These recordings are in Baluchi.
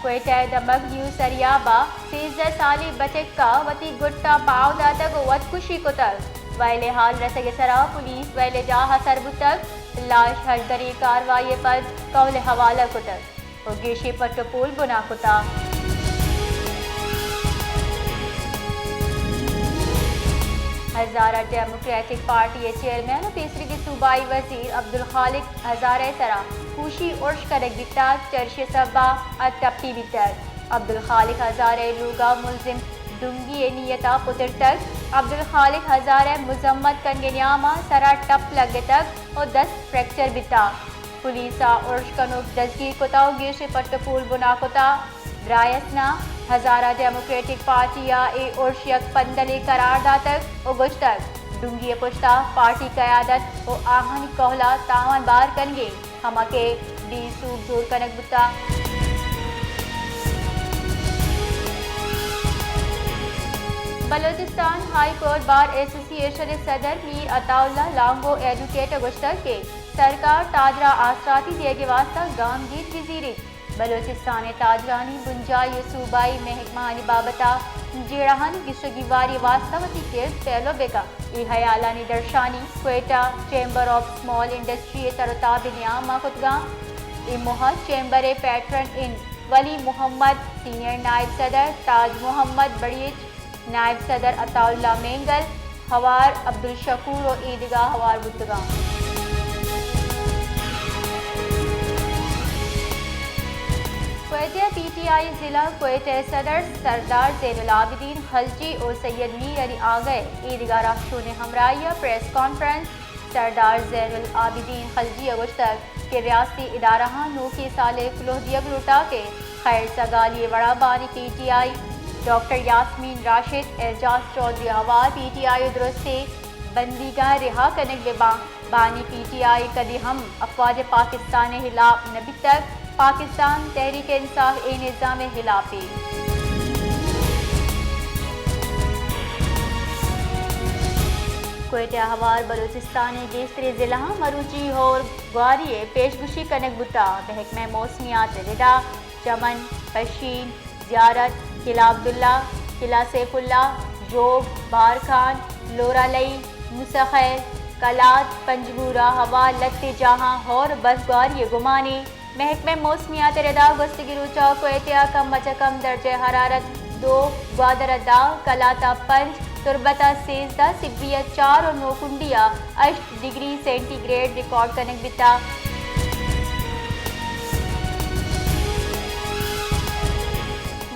کوئٹہ ءِ دمگ نیو سریاب ءَ سیزدہ سالی بچک ءَ وتی گٹ ءَ پاو داتگ ءُ وتکشی کتگ۔ وئیل ءِ ہال رسگ ءِ سرا پولیس وئیل ءِ جاہ ءَ سر بوتگ۔ لاش ہژدریں کاروائی ءِ پد کہول ءِ حوالہ کتگ ءُ گیشیں پٹ ءُ پول بنا کتگ۔ ہزارہ ڈیموکریٹک پارٹی ءِ چیئرمین ءُ پیسریگیں صوبائی وزیر عبدالخالق ہزارہ ءِ سرا پوشی ارش کنگ بیتگ، چرشی ءِ سبب ءَ ٹپی بیتگ۔ عبدالخالق ہزارہ ءِ لوگ ءَ ملزم ڈنگی ءِ نیت ءَ پترتگ۔ عبدالخالق ہزارہ ءِ مذمت کنگ ءِ نیام ءَ سر ءَ ٹپ لگتگ ءُ دست فریکچر بیتگ۔ پولیس ءَ ارش کنوک دزگیر کتگ ءُ گیشیں پٹ ءُ پول بنا کتگ۔ برائے اسنا، ہزارہ ڈیموکریٹک پارٹی ءَ اے ارش یک پندلے قرار داتگ ءُ گوشتگ، ڈنگی ءِ پشت ءَ پارٹی قیادت ءُ آہانی کہول ءَ تاوان بار کنگ ءَ انت، ہما کہ ڈی سوب جوڑ کنگ بوتگ۔ بلوچستان ہائی کورٹ بار ایسوسی ایشن ءِ صدر میر عطا اللہ لانگو ایڈوکیٹ ءَ گوشتگ کہ سرکار تاجر ءَ آسراتی دیگ ءِ واستہ گامگیج بزیریت۔ بلوچستان ءِ تاجرانی بنجاہی ءُ صوبائی محکمہانی بابت ءَ جیڑہانی گیشگیواری ءِ واستہ وتی کرد پیلو بہ کنت۔ اے ہیالانی درشانی Quetta chamber of small industry ءِ تر ءُ تاب ءِ نیام ءَ کتگ اَنت۔ اے موہ ءَ چیمبر ءِ پیٹرن انت ولی محمد، سینئر نائب صدر تاج محمد بڑیچ، نائب صدر عطا اللہ مینگل، ہوار عبدالشکور ءُ ایدگہ ہوار بوتگ اَنت۔ کوئٹہ، پی ٹی آئی ضلع کوئٹہ ءِ صدر سردار زین العابدین خلجی ءُ سید میر علی آغا ءِ ایدگہ رہشونیں ہمراہی ءَ پریس کانفرنس۔ سردار زین العابدین خلجی ءَ گوشتگ کہ ریاستی ادارہاں نوکیں سالے کلوہ دیگ لوٹاں کہ خیر سگالی ءِ وڑا بانی P T I doctor Yasmin Rashid, Ejaz Chaudhry ہوار پی ٹی آئی ءِ درستیں بندیگاں رہا کنگ بہ باں۔ بانی پی ٹی آئی کدی ہم افواج پاکستان ءِ ہلاپ نہ بیتگ۔ پاکستان تحریک انصاف اے نظام ءِ ہلاپ اِنت۔ کوئٹہ ءَ ہوار بلوچستان ءِ گیشتریں ضلعاں مروچی ہور گواری ءِ پیشگوشی کنگ بوتگ۔ محکمہ موسمیات ءِ ردا چمن، پشین، زیارت، قلعہ عبداللہ، قلعہ سیف اللہ، ژوب، بارکھان، لورالئی، موسی خیل، قلات، پنجگور ءَ ہوار لہتے جاہاں ہور برفگواری ءِ گمان اِنت۔ محکمہ موسمیات ءِ ردا گوستگیں روچ ءَ کوئٹہ ءَ کم ءَ چہ کم درجہ حرارت دو، گوادر ءَ دہ، قلات ءَ پنچ، تربت ءَ سیزدہ، سبی ءَ چار ءُ نوکنڈی ءَ ہشت ڈگری سینٹی گریڈ ریکارڈ کنگ بیتگ۔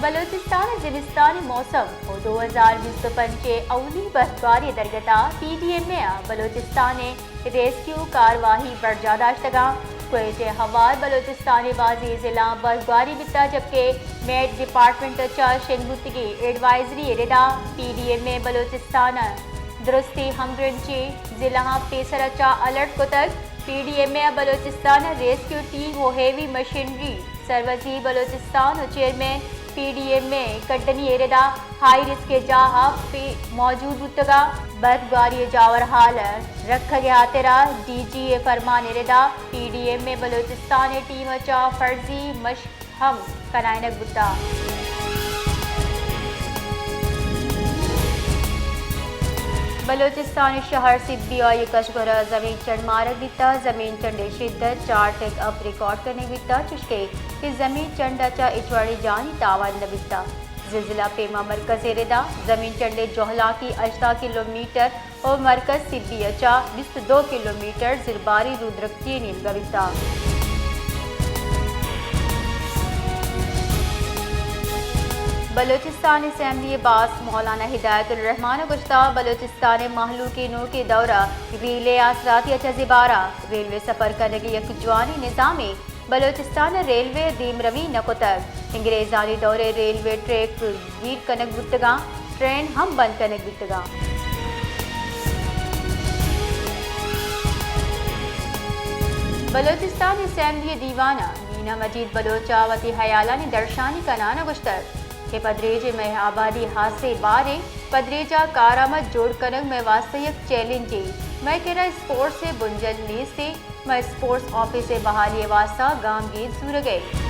بلوچستان ءِ زمستانی موسم ءُ دو ہزار بیست ءُ پنچ ءِ اولی برفگواری ءِ درگت ءَ پی ڈی ایم اے ءَ بلوچستان ءِ ریسکیو کارواہی برجاہ داشتگ اَنت۔ کوئٹہ ءَ ہوار بلوچستان ءِ بازیں ضلعاں برفگواری بیتگ، جبکہ میٹ ڈیپارٹمنٹ ءَ چہ شنگ بوتگیں ایڈوائزری ءِ ردا پی ڈی ایم اے ءَ بلوچستان ءِ درستیں ہمگرنچیں ضلعاں پیسر ءَ چہ الرٹ کتگ۔ پی ڈی ایم اے ءَ بلوچستان ءَ ریسکیو ٹیم ءُ ہیوی مشینری سروزی بلوچستان ءُ چیئرمین پی ڈی ایم اے ءِ کڈنی ءِ ردا ہائی رسک ءِ جاہ ءَ پہ موجود بوتگ اَنت۔ برفگواری ءِ جاور حال ءِ رکھگ ءِ ہاترا ڈی جی ءِ فرمان ءِ ردا پی ڈی ایم اے ءِ بلوچستان ءِ ٹیم ءَ چہ فرضی مشق ہم کنائینگ بوتگ۔ بلوچستان ءِ شہر سبی ءَ یک اژگور ءَ زمین چنڈ مارگ بیتگ۔ زمین چنڈ ءِ شدت چار ٹک اپ ریکارڈ کنگ بیتگ، چوشکہ کہ زمین چنڈ ءَ چہ ہچ وڑیں جانی تاوان نہ بیتگ۔ زلزلہ پیما مرکز ءِ ردا زمین چنڈ ءِ جہلاکی ہژدہ کلومیٹر ءُ مرکز سبی ءَ چہ بیست ءُ دو کلومیٹر زرباری رودرکتی ءِ نیمگ ءَ بیتگ۔ بلوچستان اسمبلی ءِ باسک مولانا ہدایت الرحمان ءَ گوشتگ، بلوچستان ءِ مہلوک ءِ نوکیں دور ءَ ریل ءِ آسراتی ءَ چہ زبہر ءَ ریلوے سفر کنگ یک جوانیں نظامے بلوچستان ءَ ریلوے ءَ دیمروی نہ کتگ۔ انگریزانی دور ءَ ریلوے ٹریک گیر کنگ بوتگ اَنت، ٹرین ہم بند کنگ بیتگ اَنت۔ بلوچستان اسمبلی ءِ دیوان ءَ مینا مجید بلوچ ءَ وتی ہیالانی درشانی کنان ءَ گوشتگ کہ پدریچ ءِ مئے آبادی ہاسیں بار اِنت، پدریچ ءَ کارآمد جوڑ کنگ مئے واستہ یک چیلنجے، مئے کرا اسپورٹس ءِ بنجل نیست اِنت۔ مئے اسپورٹس آفس ءِ بحالی ءِ واستہ گامگیج زورگ ءَ اِنت۔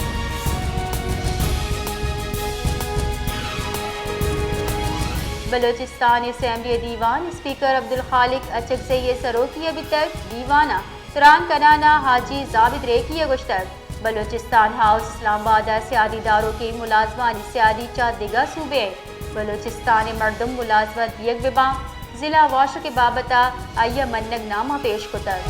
بلوچستان اسمبلی ءِ دیوان اسپیکر عبدالخالق اچکزئی ءِ سروکی ءَ بیتگ۔ دیوان ءَ تران کنان ءَ حاجی زابد ریکی ءَ گوشتگ، بلوچستان ہاؤس اسلام آباد ءِ سیادی داروکیں ملازمانی سیادی چہ دگہ صوبہ ءِ بلوچستان ءِ مردم ملازمت دیگ بہ باں۔ ضلع واشک ءِ بابت ءَ آئی ءَ منگ نامہ پیش کتگ۔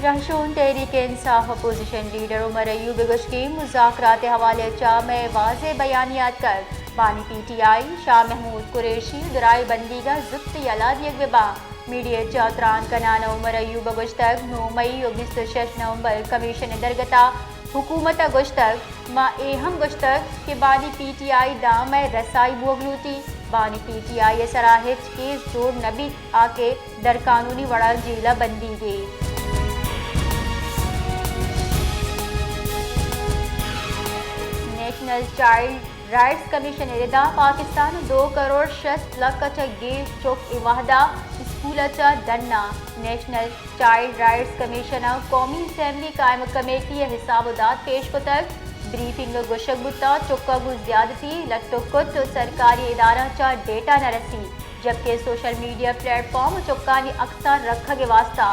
رہشون تحریک انصاف اپوزیشن لیڈر عمر ایوب ءِ گوشگ ایں مذاکرات ءِ حوالہ ءَ چہ مئے واضح بیانیہ اتکگ، بانی پی ٹی آئی، شاہ محمود قریشی ءُ درائیں بندیگ ءَ زوت یلہ دیگ بہ باں۔ میڈیا ءَ چہ تران کنان ءَ عمر ایوب ءَ گوشتگ، نو مئی ءُ بیست ءُ شش نومبر کمیشن ءِ درگت ءَ حکومت ءَ گوشتگ، ما اے ہم گوشتگ کہ بانی پی ٹی آئی داں مئے رسائی بوگ لوٹی، بانی پی ٹی آئی ءِ سرا ہچ کیس جوڑ نہ بیت، آ کہ در قانونی وڑا جیل ءَ بندیگے۔ نیشنل چائلڈ رائٹس کمیشن ءِ ردا پاکستان ءَ دو کروڑ شست لکھ ءَ چہ گیش چک اے وہدا اسکول ءَ چہ ڈنّا۔ نیشنل چائلڈ رائٹس کمیشن ءَ قومی اسمبلی قائمہ کمیٹی ءَ حساب ءُ داد پیش کتگ۔ بریفنگ ءَ گوشگ بوتگ، چکاں گوں زیادتی لٹ ءُ کٹ ءُ سرکاری ادارہاں چہ ڈیٹا نہ رسی، جبکہ سوشل میڈیا پلیٹ فارم ءَ چکانی عکساں رکھگ ءِ واستہ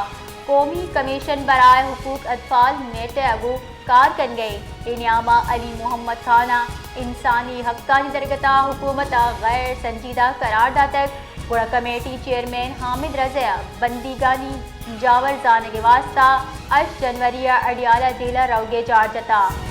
قومی کمیشن برائے حقوق اطفال، نیٹا، ءَ گوں کار کنگ ءَ ایں۔ اے نیام ءَ علی محمد خان ءَ انسانی حقانی درگت ءَ حکومت ءَ غیر سنجیدہ قرار داتگ، گڑا کمیٹی چیئرمین حامد رضا ءَ بندیگانی جاور زانگ ءِ واستہ ہشت جنوری ءَ اڈیالہ جیل ءَ روگ ءِ جار جتگ۔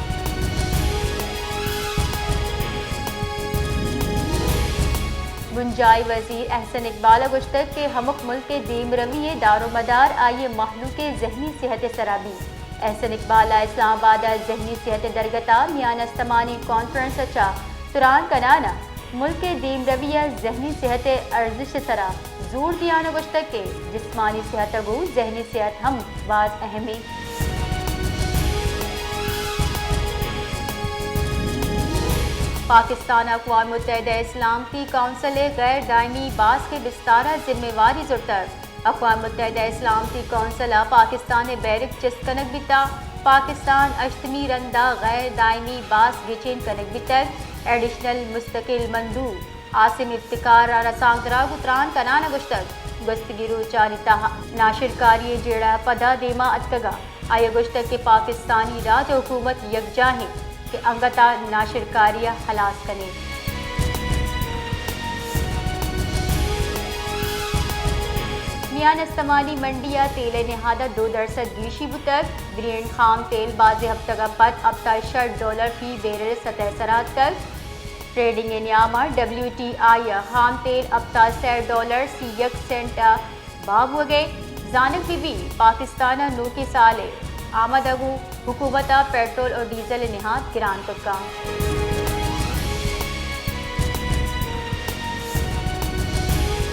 بنجاہی وزیر احسن اقبال ءَ گوشتگ کہ ہمک ملک ءِ دیمروی ءِ دارومدار آئی ءِ مہلوک ءِ ذہنی صحت ءِ سرا بیت۔ احسن اقبال ءَ اسلام آباد ءَ ذہنی صحت ءِ درگت ءَ میان استمانی کانفرنس ءَ چہ تران کنان ءَ ملک ءِ دیمروی ءَ ذہنی صحت ءِ ارزشت ءِ سرا زور دیان ءَ گوشتگ کہ جسمانی صحت ءَ گوں ذہنی صحت ہم باز اہم انت۔ پاکستان ءَ اقوام متحدہ ءِ سلامتی کونسل ءِ غیر دائمی باسک ءِ بستار ءَ ذمہ واری زرتگ۔ اقوام متحدہ ءِ سلامتی کونسل ءَ پاکستان ءِ بیرک چست کنگ بیتگ۔ پاکستان ہشتمی رند ءَ غیر دائمی باسک گچین کنگ بیتگ۔ ایڈیشنل مستقل مندوب عاصم افتخار ءَ رسانکدراں گوں تران کنان ءَ گوشتگ، گوستگیں روچانی تہا ناشرکاری ءِ جیڑہ پدا دیما اتکگ ءُ آئی ءَ گوشتگ کہ پاکستانی راج ءُ حکومت یکجاہ انت کہ انگت ءَ ناشرکاری ءَ ہلاس کنیت۔ میان استمانی منڈی ءَ تیل ءِ نہاد ءَ دو درسد گیشی بوتگ۔ برینڈ خام تیل بازیں ہپتگ ءَ پد ہپتاد شش ڈالر فی بیرل ءِ سطح ءِ سرا اتکگ۔ ٹریڈنگ ءِ نیام ءَ ڈبلیو ٹی آئی ءِ خام تیل ہپتاد سئے ڈالر سی یک سینٹ ءَ بہا بوگ ءَ۔ زانگ بہ بیت پاکستان ءَ نوکیں سال ءِ آمد ءَ گوں حکومت ءَ پیٹرول ءُ ڈیزل ءِ نہاد گران کت کنت۔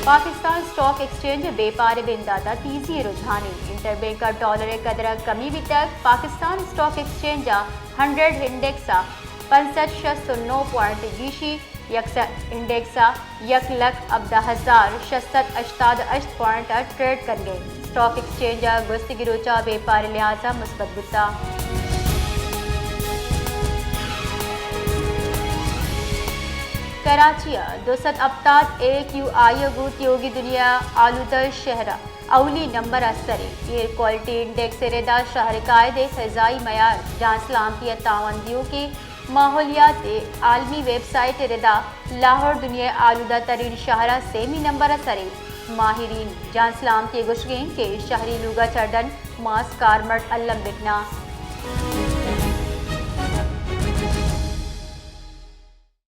پاکستان اسٹاک ایکسچینج ءِ بیپار ءِ بندات ءَ تیزی ءِ رجحان انت۔ انٹر بینک ءَ ڈالر ءِ قدر ءَ کمی بیتگ۔ پاکستان اسٹاک ایکسچینج ءَ ہنڈریڈ انڈیکس ءَ پنچ سد شست ءُ نو پوائنٹ گیشی، یکسر انڈیکس ءَ یک لکھ ہبدہ ہزار شش سد ہشتاد ءُ ہشت پوائنٹ ءَ ٹریڈ کنگ ءَ۔ اسٹاک ایکسچینج ءَ گوستگیں روچ ءَ بیپار ءِ لحاظ ءَ مثبت بوتگ۔ کراچی ءَ دو سد ہپتاد اے کیو آئی ءَ گوں تیوگیں دنیا ءِ آلودہ شہر ءَ اولی نمبر ءَ سر انت۔ ایئر کوالٹی انڈیکس ءِ رد ءَ شہر ءِ قائد ءِ فضائی معیار، جان سلامتی ءَ تاوان دیوکیں ماحولیات ءِ عالمی ویب سائٹ ءِ رد ءَ لاہور دنیا ءِ آلودہ ترین شہر ءَ سیمی نمبر ءَ سر انت۔ ماہرین جان سلامتی ءِ گوشگ انت کہ شہری لوگ ءَ چہ ڈن ماسک، کارمرز الم بکناں۔